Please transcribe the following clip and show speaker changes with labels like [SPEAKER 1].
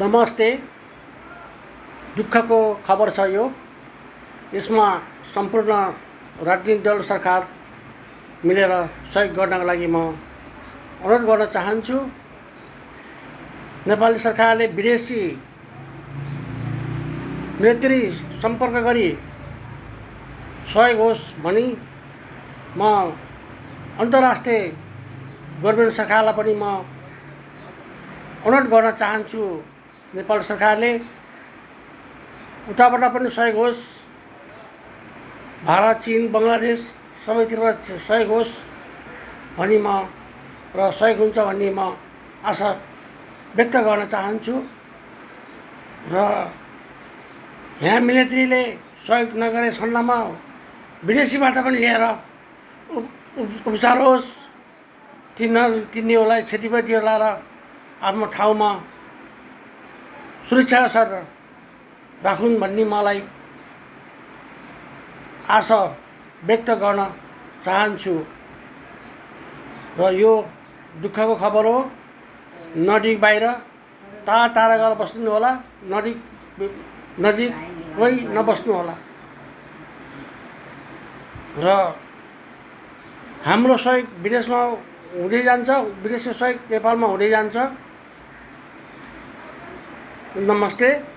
[SPEAKER 1] नमस्ते। दुःखको खबर छ यो। यसमा सम्पूर्ण राजनीतिक दल सरकार मिलेर सहयोग गर्नका लागि म अनुरोध गर्न चाहन्छु। नेपाली सरकारले विदेशी मिलिट्री सम्पर्क गरी सहयोग होस् भनी म अन्तर्राष्ट्रिय गभर्नमेन्ट सरकारलाई पनि म अनुरोध गर्न चाहन्छु। नेपाल सरकारले उताबाट पनि सहयोग होस्, भारत, चीन, बङ्गलादेश सबैतिरबाट सहयोग होस् भनी म र सहयोग हुन्छ भन्ने म आशा व्यक्त गर्न चाहन्छु। र यहाँ मिलिट्रीले सहयोग नगरे खण्डमा विदेशीबाट पनि ल्याएर उपचार होस्, तिनीहरूलाई क्षतिपूर्ति लाएर आफ्नो ठाउँमा सुरक्षा सर राखुन् भन्ने मलाई आशा व्यक्त गर्न चाहन्छु। र यो दुःखको खबर हो। नजिक बाहिर टाढा टाढा गएर बस्नु होला, नजिकै नबस्नु होला। र हाम्रो सहयोग विदेशमा हुँदै जान्छ, विदेशी सहयोग नेपालमा हुँदै जान्छ। नमस्ते।